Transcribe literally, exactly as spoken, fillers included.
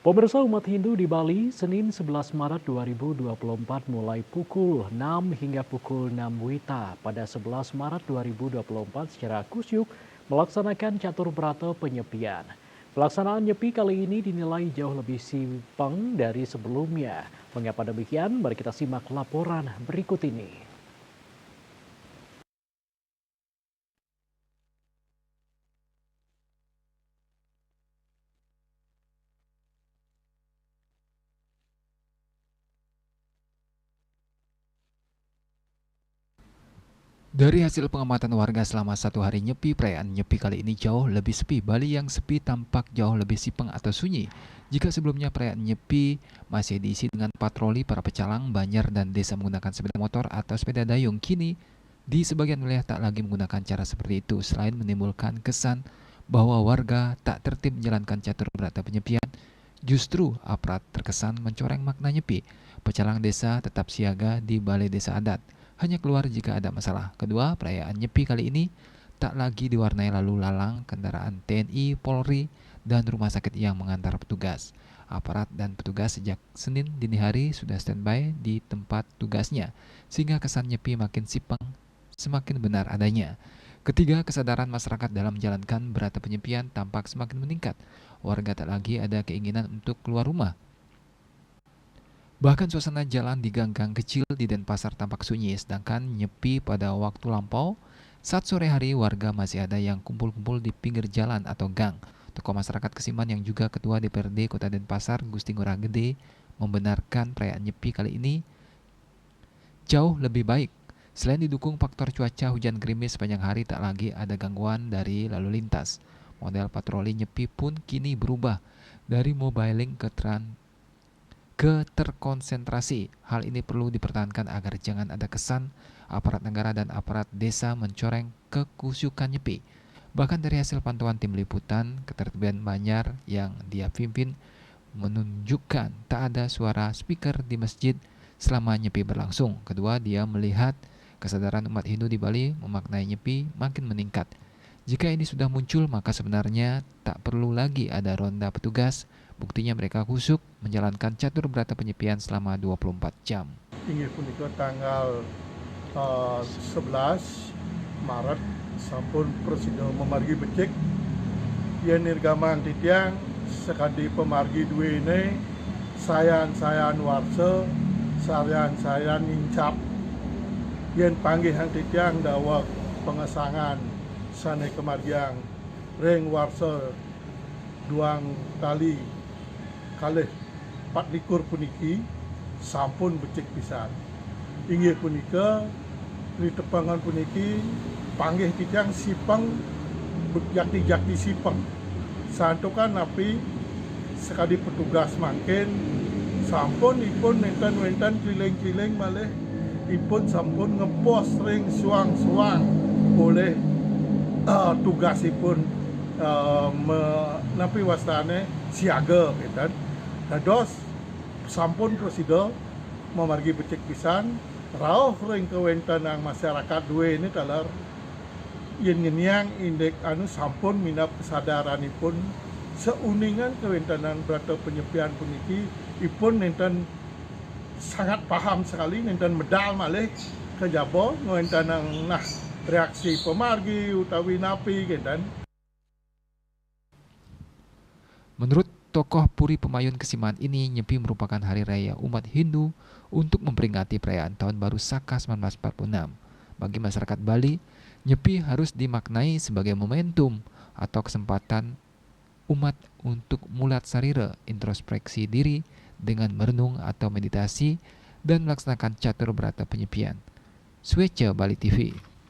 Pemirsa, umat Hindu di Bali, Senin sebelas Maret dua ribu dua puluh empat, mulai pukul enam hingga pukul enam WITA pada sebelas Maret dua ribu dua puluh empat, secara khusyuk melaksanakan catur berata penyepian. Pelaksanaan nyepi kali ini dinilai jauh lebih simpang dari sebelumnya. Mengapa demikian? Mari kita simak laporan berikut ini. Dari hasil pengamatan warga selama satu hari nyepi, perayaan nyepi kali ini jauh lebih sepi. Bali yang sepi tampak jauh lebih sipeng atau sunyi. Jika sebelumnya perayaan nyepi masih diisi dengan patroli para pecalang, banjar, dan desa menggunakan sepeda motor atau sepeda dayung, kini di sebagian wilayah tak lagi menggunakan cara seperti itu. Selain menimbulkan kesan bahwa warga tak tertib menjalankan catur berata penyepian, justru aparat terkesan mencoreng makna nyepi. Pecalang desa tetap siaga di balai desa adat, hanya keluar jika ada masalah. Kedua, perayaan nyepi kali ini tak lagi diwarnai lalu lalang kendaraan T N I, Polri, dan rumah sakit yang mengantar petugas. Aparat dan petugas sejak Senin dini hari sudah standby di tempat tugasnya, sehingga kesan nyepi makin sipeng, semakin benar adanya. Ketiga, kesadaran masyarakat dalam menjalankan berata penyepian tampak semakin meningkat. Warga tak lagi ada keinginan untuk keluar rumah. Bahkan suasana jalan di gang-gang kecil di Denpasar tampak sunyi, sedangkan nyepi pada waktu lampau. Saat sore hari, warga masih ada yang kumpul-kumpul di pinggir jalan atau gang. Tokoh masyarakat Kesiman yang juga Ketua D P R D Kota Denpasar, Gusti Ngurah Gede, membenarkan perayaan nyepi kali ini jauh lebih baik. Selain didukung faktor cuaca, hujan gerimis sepanjang hari, tak lagi ada gangguan dari lalu lintas. Model patroli nyepi pun kini berubah dari mobiling ke tran-, ke terkonsentrasi. Hal ini perlu dipertahankan agar jangan ada kesan aparat negara dan aparat desa mencoreng kekusyukan nyepi. Bahkan dari hasil pantauan tim liputan, ketertiban banjar yang dia pimpin menunjukkan tak ada suara speaker di masjid selama nyepi berlangsung. Kedua, dia melihat kesadaran umat Hindu di Bali memaknai nyepi makin meningkat. Jika ini sudah muncul, maka sebenarnya tak perlu lagi ada ronda petugas. Buktinya, mereka khusyuk menjalankan catur berata penyepian selama dua puluh empat jam. Inggih punika tanggal, eh, sebelas Maret sampun prasida mamargi becik. Yen nirgamang titiang sakadi pamargi duene, sayan-sayan warsa, sayan-sayan nincap. Yen panggihang titiang daweg pangesangan sane kamargiang ring warsa duang tali kalih patlikur puniki sampun becik pisan. Inggih punika, ritepengan puniki panggih titiang sipeng, jakti-jakti sipeng. Santukan napi sakadi petugas mangkin, sampun ipun nenten wenten keliling-keliling malih, ipun sampun ngepos ring suang-suang olih, eh, tugasipun, eh, me-, napi wastane siaga, kenten. Dados sampun prasida mamargi becik pisan, rauh ring kawentenan masyarakat duene taler yen ngeniang indik anu sampun minab kesadaranipun sauningan kawentenan brata penyepian puniki, ipun nenten sangat paham sekali, nenten medal malih kajaba ngwentenang nah reaksi pamargi utawi napi kenten. Menurut tokoh Puri Pemayun Kesiman ini, Nyepi merupakan hari raya umat Hindu untuk memperingati perayaan Tahun Baru Saka sembilan belas empat puluh enam. Bagi masyarakat Bali, Nyepi harus dimaknai sebagai momentum atau kesempatan umat untuk mulat sarira, introspeksi diri dengan merenung atau meditasi, dan melaksanakan catur berata penyepian. Sueca, Bali T V.